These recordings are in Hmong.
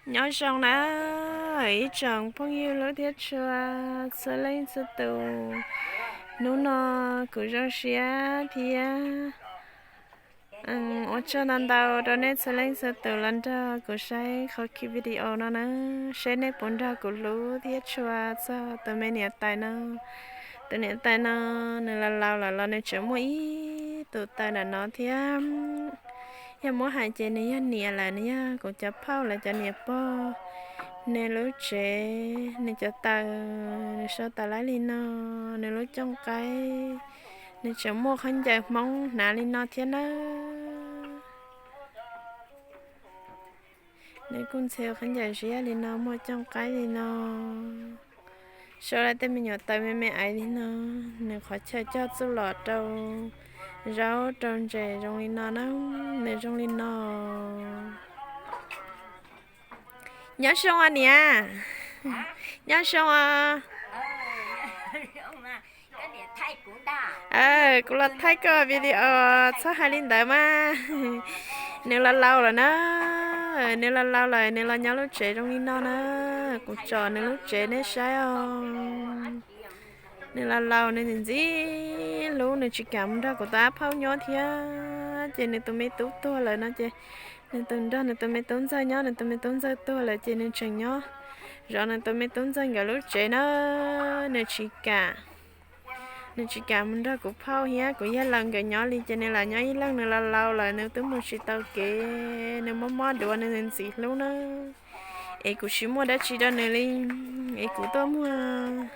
Nyob zoo na ib tsoom phooj ywg hlub thiab tshua txhua leej txhua tus. Hnub no kuv zoo siab thiab ua tsaug ntau ntau rau nej txhua leej txhua tus los nrog kuv saib qhov video no na, seb nej puas nrog kuv hlub thiab tshua txog tus me niam tais no. Tus niam tais no nws laus laus lawm los nws tseem muaj ib tus taws nram no thiab. Yog muab hais ces nws yog niam lawm, nws yog kuv cov phauj lawv cov niam pog. Nws lub tsev, nws cov taws, nws sau tas laib li no, nws lub cooj qaib, nws tseem muaj khaub ncaws Hmoob hnav li no thiab nawb. Nws kuj ntxhia khaub ncaws ziab li no, muaj cooj qaib li no. Sau laib tej me nyuam taws me me aiv li no, nws qhov chaw cog txuj lom rau zaub rau ntses zoo li no na, nws zoo li no. Nyob zoo os niam. Nyob zoo os. Kuv los thaij koj video, txhob hais li ntawd mas. Nws los laus lawm na, nws los laus lawm nws los nyob lub tsev zoo li no na. Kuv tsom nws lub tsev nej saib os. Nws los laus nws ntxim ntxim hlub, nws tsis kam mus nrog kuv tus ab phauj nyob thiab ces nws tus me tub tuag lawm no ces nws tus nrog nws tus me tub ntxawg nyob, nws tus me tub ntxawg tuag lawm ces nws tseem nyob zov nws tus me tub ntxawg nkawd lub tsev na. Nws tsis kam, nws tsis kam mus nrog kuv phauj thiab kuv yawg laus nkawd nyob li ces nws lam nyob ib leeg, nws los laus lawm nws twb mus tsis tau kev, nws mob mob duav nws ntxim hlub na. Es kuv tsis muaj dab tsi rau nws li, es kuv tuaj muag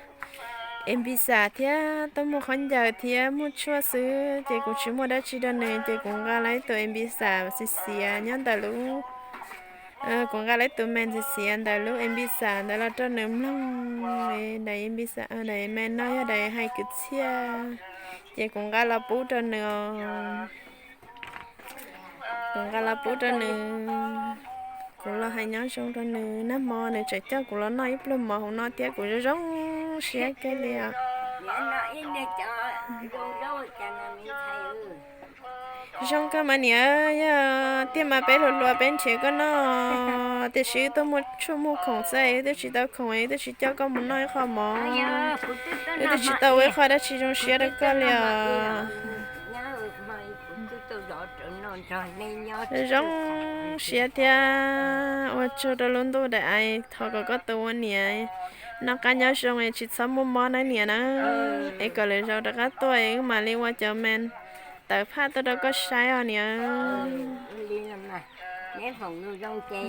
es npis xam thiab tuaj muag khaub ncaws thiab muag tshuaj xwb ces kuv tsis muaj dab tsi rau nws ces kuv nqa lawv tus es npis xam xiav xiav nyob ntawm lub, kuv nqa lawv tus me xiav xiav ntawm lub es npis xam ntawd los rau nws mloog. Daim me no yog daim hais kwv txhiaj ces kuv nqa los pub rau nws os. Kuv nqa los pub rau nws, kuv los hais nyob zoo rau nws, nag hmo nws tseem coj kuv los noj ib pluag mov hauv no thiab kuv zoo zoo siab kawg li os. Zoo kawg mas niam, yog tiag mas peb hluas hluas peb nrhiav koj noj, tiam sis wb tuaj muag tshuaj muag khoom xwb, wb twb tsis tau khoom, wb twb tsis coj koj mus noj ib qho mov, wb twb tsis tau ua ib qho dab tsi zoo siab rau koj li os. Zoo siab thiab ua tsaug rau lub ntuj daim aiv, thov kom koj tus ua niam noj qab nyob zoo es tsis txhob muaj mob nawb niam na. Es kom lwm zaus rov qab tuaj es wb mam li ua cov me tawv phaj tuaj rau koj saib os niam. Neb foom zoo ces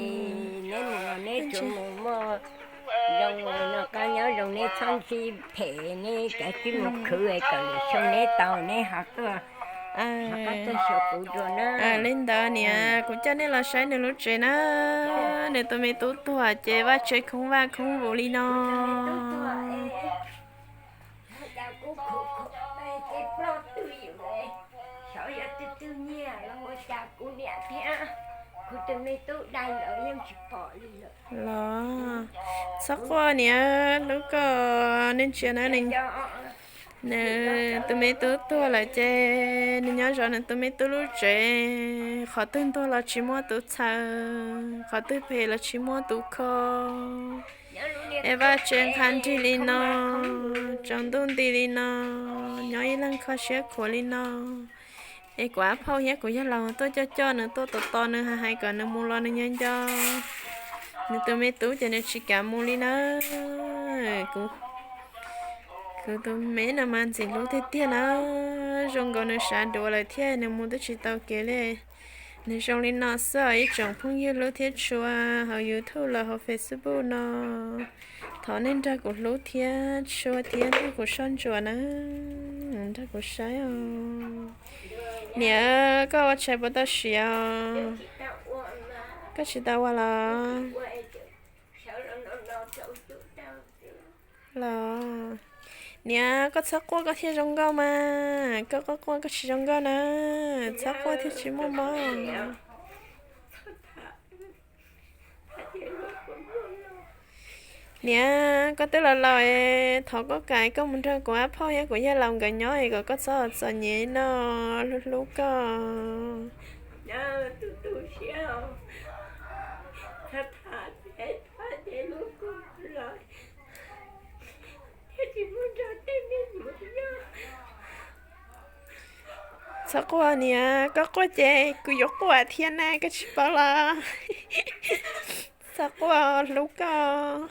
neb mus los neb tsuas mus muaj zoo, noj qab nyob zoo, neb txhob ntxub phem, neb kav tsij mus khwv kom lwm xyoo neb tau neb ho tuaj, ho tuaj xyuas kuv dua na. Li ntawd niam, kuv coj nej los saib nws lub tsev na. Nws tus me tub tuag ces vaj tsev khoob vaj khoob vus li no. Los txhob quaj niam, hlub koj, nej ntsia na, nws tus me tub tuag lawm ces nws nyob zov nws tus me tub lub tsev, qhov twg ntuag los tsis muaj tus txhawm, qhov twg phem los tsis muaj tus kho. Es vaj tsev nqha nrig li no, tsaus ntuj nti li no, nyob ib leeg kho siab khuav li no. Es kuv ab phauj thiab kuv yawg laus tuaj coj coj nws, tuaj tos tos nws, hais hais kom nws mus los nws nyob nco nws tus me tub ces nws tsis kam mus li na. Kuv tus me no mas ntxim hlub tiag tiag na, zoo nkaus nws sav duav lawm thiab nws mus twb tsis tau kev li. Nws zoo li no xwb os ib tsoom phooj ywg hlub thiab tshua hauv YouTube los hauv Facebook no. Thov nej nrog kuv hlub thiab tshua thiab nrog kuv soj ntsuam na, nrog kuv saib os. Niam, koj ua tshais puas tau siav os? Koj tsis tau ua los? Los niam, koj txhob quaj koj thiaj zoo nkauj mas, koj quaj quaj koj tsis zoo nkauj na, txhob quaj thiaj tsis muaj mob. Niam, koj twb los laus es thov koj kam koj mus nrog kuv ab phauj thiab kuv yawg laus nkawd nyob es kom koj txhob txom nyem no, hlub hlub koj. Txhob tham Txhob quaj niam, koj quaj ces kuv yuav quaj thiab na, koj tsis paub los? Txhob quaj, hlub koj.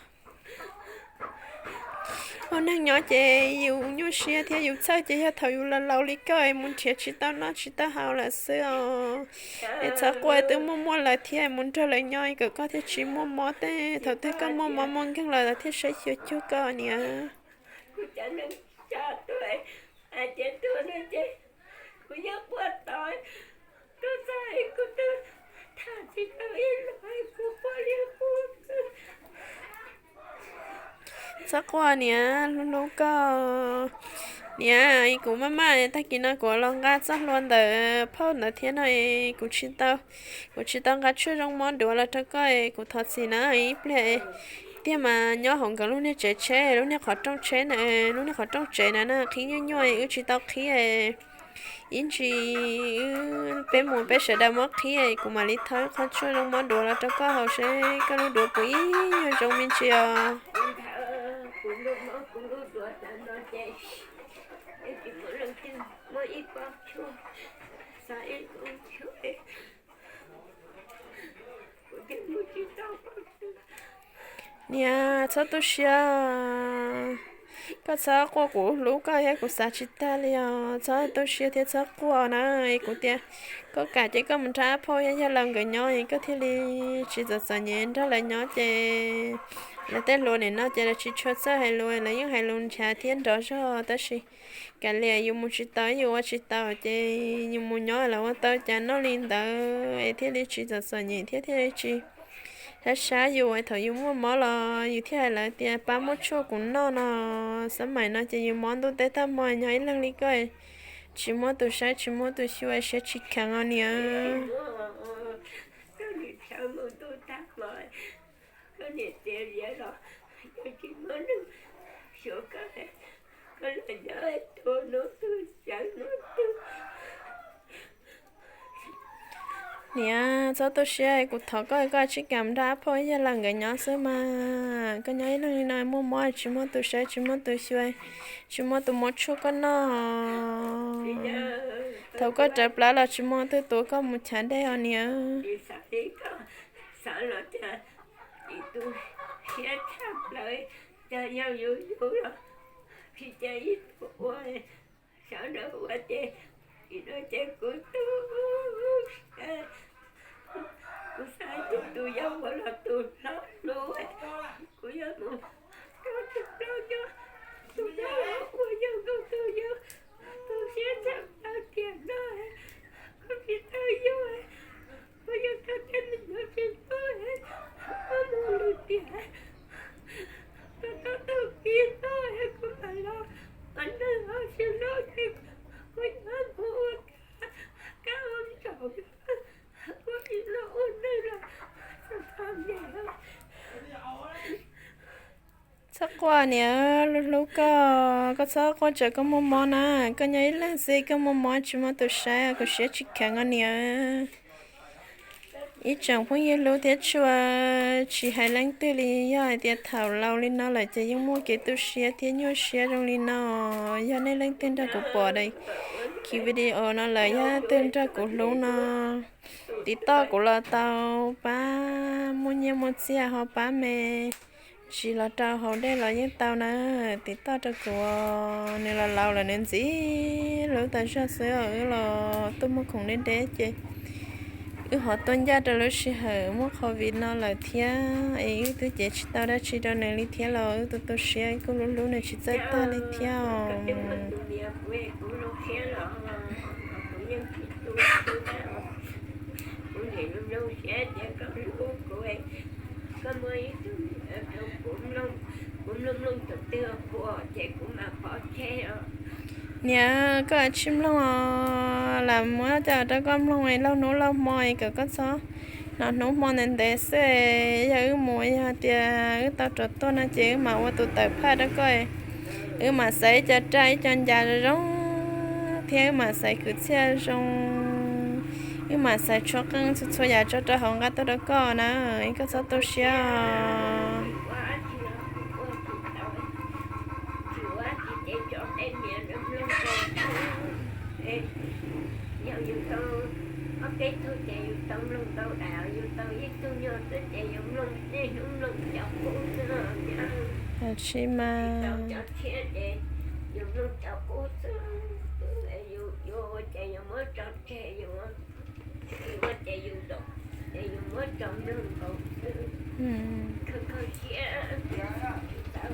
Ua neeg nyob ces yus nyuaj siab thiab yus txhawj ces yog thaum yus laus laus li koj es mus nrhiav tsis tau noj tsis tau haus lawm xwb os. Es txhob quaj, twb muaj muaj lawm thiab mus nrog lawv nyob kom koj thiaj tsis muaj mob, tej thaum twg koj muaj mob muaj nkeeg lawm lawv thiaj saib xyuas cuag koj niam. Txhob quaj niam, hlub hlub koj. Niam, kuv maj maj tag kis no kuv los nqa txoj hlua ntawm phauj ntawd thiab no es kuv tsis tau, kuv tsis tau nqa tshuaj zoo mob duav los rau koj es kuv thov txim na. Ib pliag tiag mas nyob hauv nkawd lub niag tsev tsheb, lub niag qhov rooj tsheb na, lub niag qhov rooj tsev na na qhib nyuaj nyuaj wb tsis tau qhib. Ib ntsis peb mus peb sawv daws muab qhib kuv mam li thawb qhov tshuaj zoo mob duav los rau koj haus seb koj lub duav puas ib nyuag zoo me ntsis os. Niam, txhob tu siab, koj txhob quaj, kuv hlub koj thiab kuv xav tsis tag li os. Txhob tu siab thiab txhob quaj na. Kuv tias koj kam ces koj mus nrog Ab Phauj thiab Yaj Laus nkawd nyob es koj thiaj li tsis txom txom nyem, nrog lawv nyob ces lawv tej hluas nim no ces lawv tsis tshua txawj hais lus, lawv yeej hais lus nchav thiab nrov zog, tab sis kav liam, yus mus tsis tau yus ua tsis tau ces yus mus nyob los ua tau cas noj li ntawd es thiaj li tsis txom txom nyem thiab thiaj li tsis sab sab yus es thaum yus muaj mob los yus thiaj hais lawv tias pab muab tshuaj kuv noj no. Xab maim no ces yus mob ntuj teb tag hmo nyob ib leeg li koj, tsis muaj tus saib tsis muaj tus xyuas, siab tsis kheev os niam. Niam, txhob tu siab, kuv thov koj koj tsis kam nrog Ab Phauj Yaj Laus nkawd nyob xwb mas. Koj nyob ib leeg li no muaj mob tsis muaj tus saib tsis muaj tus xyuas, tsis muaj tus muab tshuaj koj noj. Thaum koj rawv plawv los tsis muaj tus tuav koj mus chav dej os niam. Sawv daws ua ces, ua ces kuv tu, kuv xav tus tus yau ua los tus hlob hlub, kuv yuav mus rau tus hlob nyob, tus hlob ua yau nkaus tus yau, tu siab tshaj plaws tiam no, koj tsis tau yus, kuv yug tau tej me nyuam tsis hlub, koj mus lwm tiam, koj tau tau kiv no kuv mam los ua neeg los tsis hlub ces kuv yuav mus ua kab ua ntsaum, kuv tsis los ua neeg los txom txom nyem. Txhob quaj niam, hlub hlub koj, koj txhob quaj tsam koj muaj mob na, koj nyob ib leeg xwb koj muaj mob tsis muaj tus saib kuv siab tsis kheev os niam. Ib tsoom phooj ywg hlub thiab tshua, tsis hais leej twg li, yog hais tias thaum laus li no lawm ces yeej muaj kev tu siab thiab nyuaj siab zoo li no. Yog nej leej twg nrog kuv pom daim video no lawm, yog leej twg nrog kuv hlub no, tiv toj kuv los tau, pab muaj nyiaj muaj txiaj ho pab me ntsis los rau haus dej los yeej tau na. Tiv toj rau kuv, nws los laus lawm nws ntxim hlub tas zog xwb, wb los tuaj muag khoom deb deb ces wb ho tuaj ncaj rau lub sij hawm muaj covid no lawm thiab es wb twb cev tsis tau dab tsi rau nws li thiab los wb tu tu siab kuj hlub hlub nws tsis txawj tag li thiab os. Niam, koj tsis mloog os, lam muab coj rau koj mloog es lauj hnub lauj hmo es kom koj txhob hnov hnub hmo ntev ntev xwb. Yog wb mus, yog tias wb tau rov tuaj no ces wb mam ua tus tawm phaj rau koj, wb mam xaiv ib co raj ib co ncas zoo zoo thiab wb mam xaiv kwv txhiaj zoo, wb mam xaiv tshuab qeej txhua txhua yam tso rau hauv nqa tuaj rau koj na, koj txhob tu siab os. Yog yus tau ob peb tug ces yus tau mloog ntau daim, yus tau ib tug nyuag xwb ces yus mloog niaj hnub mloog cov qub xwb. Tsis mas cov tshiab ces yus mloog cov qub xwb, yus yuav ua ces yus muab tso tseg, yus ua ces yus, ces yus muab tso mloog nkaus xwb. Kho kho siab, tsis tau.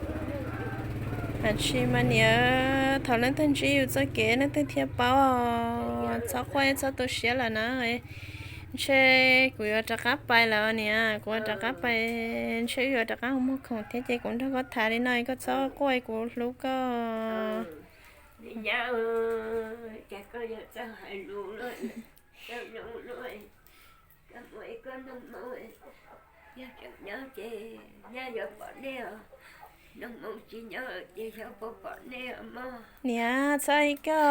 Tsis mas niam, thaum leej twg ntsib yus txoj kev leej twg thiaj paub. Txhob quaj, txhob tu siab lawm na. Ntshe kuv yuav rov qab pais lawm niam, kuv yuav rov qab pais, ntshe wb yuav rov qab mus muag khoom thiab ces kuv nrog koj tham li no, koj txhob quaj, kuv hlub koj. Nyab, cas koj yuav txawj hais lus luaj, txawj mloog luaj, koj muaj ib koj noog Hmoob, yog tseem nyob ces nyab yuav pom nej os, noog Hmoob tsis nyob ces xyov puas pom nej os mog. Niam, txhob hais koj,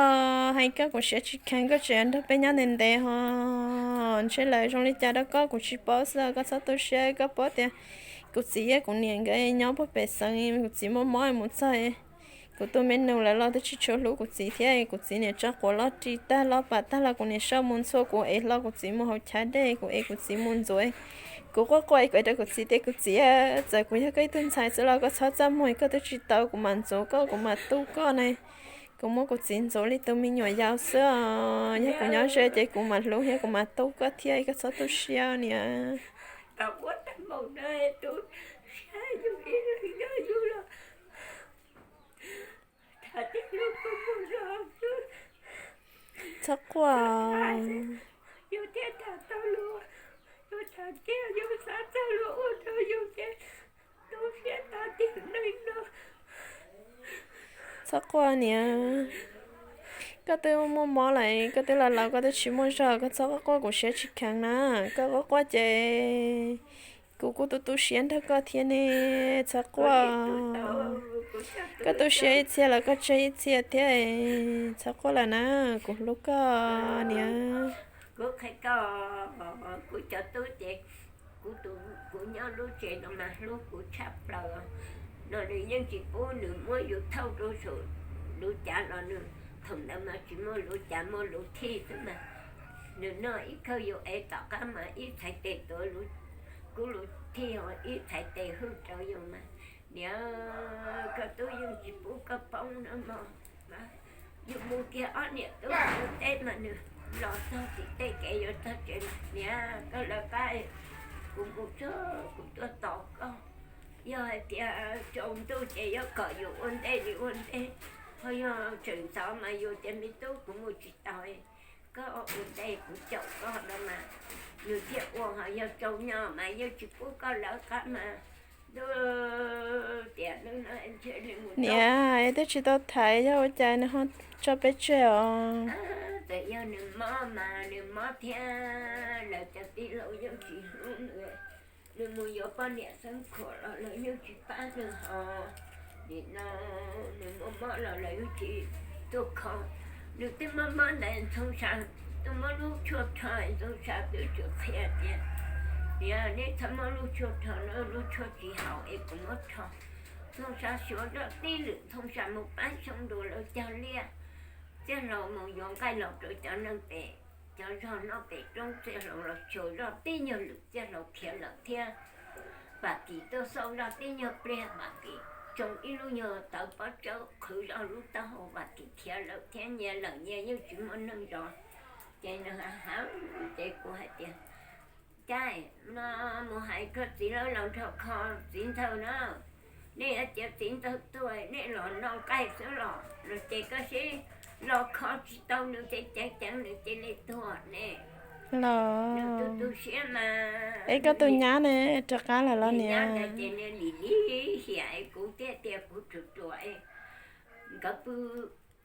hais koj kuv siab tsis kheev, koj tseem nrog peb nyob ntev ntev ho, ntshe lawv zoo li cas rau koj kuv tsis paub xwb, koj txhob tu siab, koj paub tias kuv txiv thiab kuv niam nkawd nyob puag pem xeev, kuv txiv muaj mob mus txog, kuv tus me nus lawv los twb tsis tshua hlub kuv txiv thiab, kuv txiv niam tso quav loj ris tag loj pam tag los kuv niam soj mus ntxhua kuv, es hlo kuv txiv mus hauv chav dej, kuv es kuv txiv mus ntxuav. Kuv quaj quaj kuv hais rau kuv txiv tias kuv txiv, txawm kuv yog koj ib tug ntxhais xwb los koj txhob txaj muag, koj twb tsis tau, kuv mam ntxuav koj, kuv mam tu koj ne. Kuv muab kuv txiv ntxuav li tus me nyuam yaus xwb os, yog kuv nyob ze ces kuv mam hlub thiab kuv mam tu koj thiab, koj txhob tu siab niam. Txhob quaj. Txhob quaj niam, koj twb muaj mob lawm, koj twb laus laus, koj twb tsis muaj zog, koj txhob quaj quaj, kuv siab tsis kheev na. Koj quaj quaj ces kuv kuj tu tu siab nrog koj thiab ne. Txhob quaj, koj tu siab ib txhia los koj tseg ib txhia thiab. Txhob quaj lawm na, kuv hlub koj niam. Kuv qhia koj, kuv cov tub ces kuv, kuv nyob lub tsev no mas hlub kuv tshaj plaws no, nws yeej tsis pub nws muab yus thauj rau saum lub cav los nws, thaum ntawd mas tsis muaj lub cav, muaj lub thij xwb mas. Nws noj ib khawb yus es tom qab mas ib txhais tes tuav kuv lub thij, ib txhais tes hwj rau yus mas. Niam, koj tub yeej tsis pub koj poob no mog. Yus mus kiag ob niam tub ua teb mas nws los txog tim tej kev yuav txog tsev, niam, koj lawv qab, kuv mus txog kuv tuaj tos koj. Yog hais tias tsaus ntuj ces yuav kom yus ua ntej li ua ntej, ho yog tseem ntxov mas yus tias me tub kuv mus tsis tau, koj ua ntej kuv caum koj no mas nws thiaj ua, ho yog tsaus nyo mas yeej tsis pub koj lawv qab mas. Ntuj, tiam neej no ntshe li mus niam, twb tsis tau tham yog ua cas nws ho tso peb tseg os. Txawm yog nws mob mas nws mob thiab, lawv cov tij laug yeej tsis hlub nws. Nws mus yuav poj niam xeeb khuam los lawv yeej tsis pab nws hos. Nim no nws muaj mob los lawv yeej tsis tuaj kho. Nws twb mob mob ntawd ntxhoo sa, twb muab lub tshuaj rho, ntxhoo sa twb tsuas qhia tias, niam, nej txhob muab lub tshuaj rho no, lub tshuaj tsis haum es kuv muab rho. Ntxhoo sa xyuas zoj tib lwm, ntxhoo sa mus pab xyoo dua lawv cog liaj, txiaj hlau mus yuav nqaij los rau cov neeg pem, cov zog noj pem roob, txiaj hlau los xyuas zoj tib nyuag lwm, txiaj hlau khiav lawm thiab. Vam Kim tuaj xauj zoj tib nyuag pliag, Vam Kim tsoo ib lub nyuag tawv pob tsawb qhwv zoj lub taub hau, Vam Kim khiav lawm thiab, nyias lawm nyias yeej tsis muaj neeg zov. Ces nws ha ha, ces kuv hais tias, Caij, no mus hais koj txiv lawv los nrog kho txiv ntxawg na. Nej cia txiv ntxawg tuaj, nej los noj nqaij xwb los no ces koj seb los kho tsis tau nws ces ceev ceev nws cia li tuag ne. Los, nws tu tu siab mas. Es koj tus nyab ne, rov qab lawm los niam? Ces nws lim lim hiam es kuv thiaj tias kuv ruam ruam es nkawd pw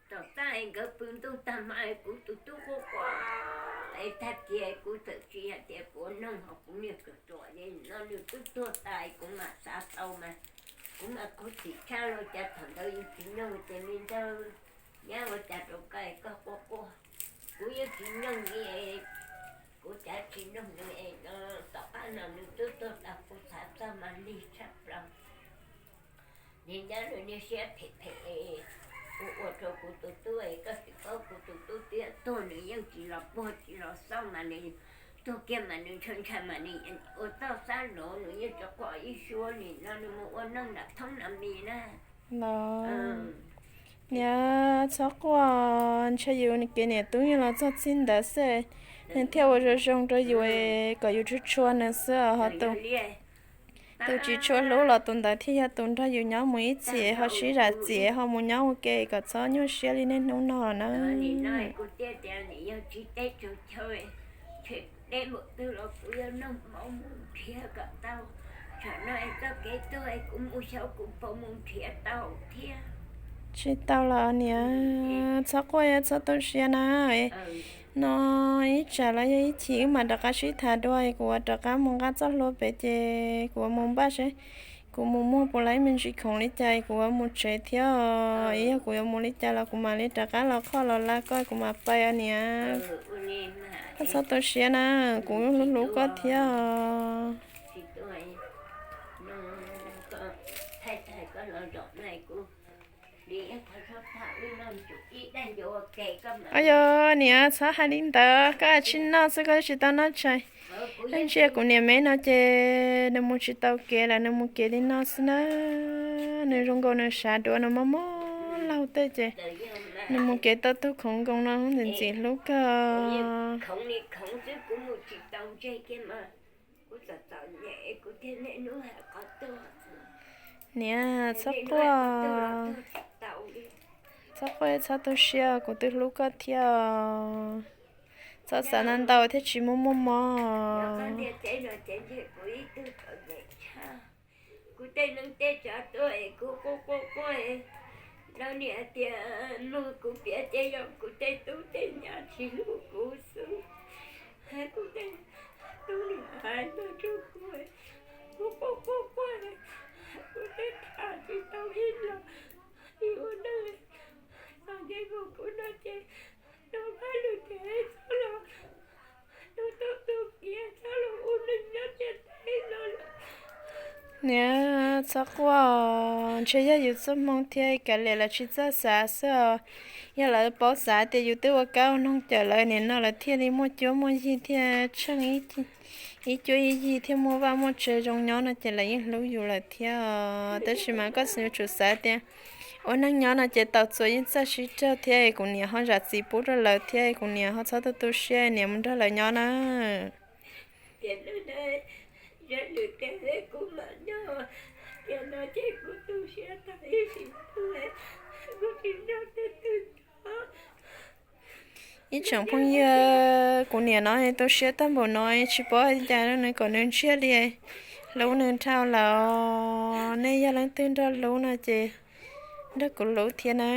tom txaj es nkawd pw ntuj tag hmo es kuv tus tub quaj quaj es tag kis kuv txawm tsis hais tias kuv ua noog ho kuv niag ruam ruam es no nws twb tuag tas kuv mam xav tau mas. Kuv mas khuv xim tshaj los cas thaum ntawd yus tsis noog ces me ntxawg, nyab ua cas rau koj es koj quaj quaj. Kuv yeej tsis noog li, kuv cav tsis noog nws es no tom qab no nws twb tuag tas kuv xav txog mas lig tshaj plaws. Niag nyab nws niag siab phem phem, kuv ua rau kuv tus tub es koj tsis paub kuv tus tub tiag, tuag nws yeej tsis los puag tsis los xauj mas nws tuag kiag mas nws ntshai ntshai mas nws ua txoj xab luv nws yeej tsis quaj ib suab li no nws mus ua neej nram thoob nram mis na. Los niam txhob quaj, ntshe yus kev niam tub yog los txog txij ntawd xwb, nws thiaj ua zoo zoo rau yus kom yus tsuas tshua nws xwb ho tus tus tsis tshua hlub los tus ntawd thiaj yog tus nrog yus nyob mus ib txhis ho sib zam txim ho mus nyob ua ke kom txhob nyuaj siab li niaj hnub no na. Kuv thiaj tias nws yog tsis teb tsaug chaw, tsheb deb npaum twg los kuv yuav noj mov mus nrhiav kom tau. Tsam no es txoj kev tuag es kuv mus xyov kuv puas mus nrhiav tau thiab. Tsis tau los niam, txhob quaj txhob tu siab na. No ib tsam los yog ib chim wb mam rov qab sib tham dua, kuv yuav rov qab mus nqa txoj hlua pem ces kuv yuav mus npaj seb kuv mus muag puas tau me ntsis khoom li cas kuv yuav mus tsev thiab. Yog kuv yuav mus li cas los kuv mam li rov qab los qhoj los la koj, kuv mam pais niam. Koj txhob tu siab na, kuv hlub hlub koj thiab. Yog niam, txhob hais li ntawd, koj tsis noj xwb koj tsis tau noj tshais. Ntsia kuv niam me no ces nws mus tsis tau kev lawm, nws mus kev li no xwb na. Nws zoo nkaus nws sav duav nws mob mob laug tej ces nws mus kev tau tug khoov nkoos no ntxim ntxim hlub kawg. Niam, txhob quaj, txhob quaj txhob tu siab, kuv twb hlub koj thiab. Txhob xav ntau ntau thiaj tsis muaj muaj mob. Kuv tej neeg tej tsav tuaj es kuv quaj quaj quaj, lawv niam tias mloog kuv piav ces yog kuv tej tub tej nyab tsis hlub kuv xwb. Kuv tej tub niam hais no rau kuv, kuv quaj quaj quaj, kuv twb tham tsis tau ib los, ib ua neej, txog nce mus kuv no ces rov qab lwm tiam txhob los, tus tub tus kiv txhob los ua neej nyob tiag tiag no lawm. Niam, txhob quaj, ntshe yog yus txoj hmoo thiab, kav liam lawv tsis txawj xav xwb os. Yog lawv paub xav tias yus twb ua kab ua noog cawm lawv, nim no lawv thiaj li muaj cuab muaj yig thiaj tsheej ib cuab ib yig thiaj muaj vaj muaj tse zoo nyob no ces lawv yeej hlub yus lawm thiab os. Tab sis mas koj yuav tsum xav tias ua neej nyob no ces tau txuas yeej txawj sib raug thiab, kuv niam ho zam txim pub rau lawv thiab, kuv niam ho txhob tu tu siab, niam mus nrog lawv nyob na. Ib tsoom phooj ywg, kuv niam no tu siab tag npaum no tsis paub hais cas nws kom nws ntsiag li, hlub nws dhau lawm. Nej yog leej twg nrog hlub no ces nrog kuv hlub thiab na.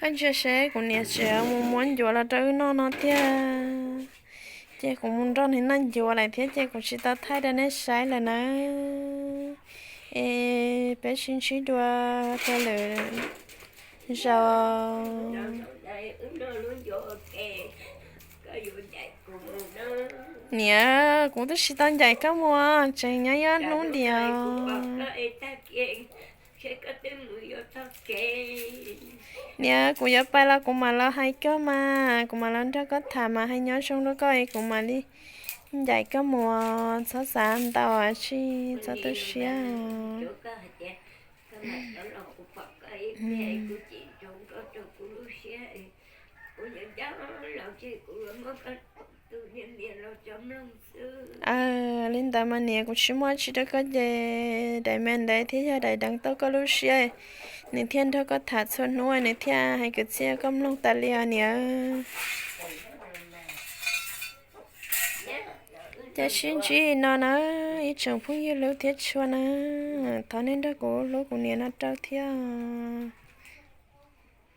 Koj ntsia seb kuv niam tseem mus muab ncuav los rau wb noj no tiag. Ces kuv mus nrog nws noj ncuav lawm thiab ces kuv tsis tau thaij rau nej saib lawm na. Es peb sib ntsib dua rau lwm zaus. Niam, kuv twb tsis tau ncaim koj mus, tseem nyob ib hnub ntiag. Niam, kuv yuav pais los kuv mam los hais koj mas, kuv mam los nrog koj tham mas hais nyob zoo rau koj es kuv mam li ncaim koj mus, txhob xav ntau tsis txhob tu siab. Li ntawd mas niam, kuv tsis muaj tsi rau koj ces daim me ntawd thiaj yog daim deev tau koj lub siab, nws thiaj nrog koj tham txhua hnub, nws thiaj hais kwv txhiaj koj mloog tas li os niam. Ces sib ntsib no na, ib tsoom phooj ywg hlub thiab tshua na, thov nej nrog kuv hlub kuv niam no rau thiab.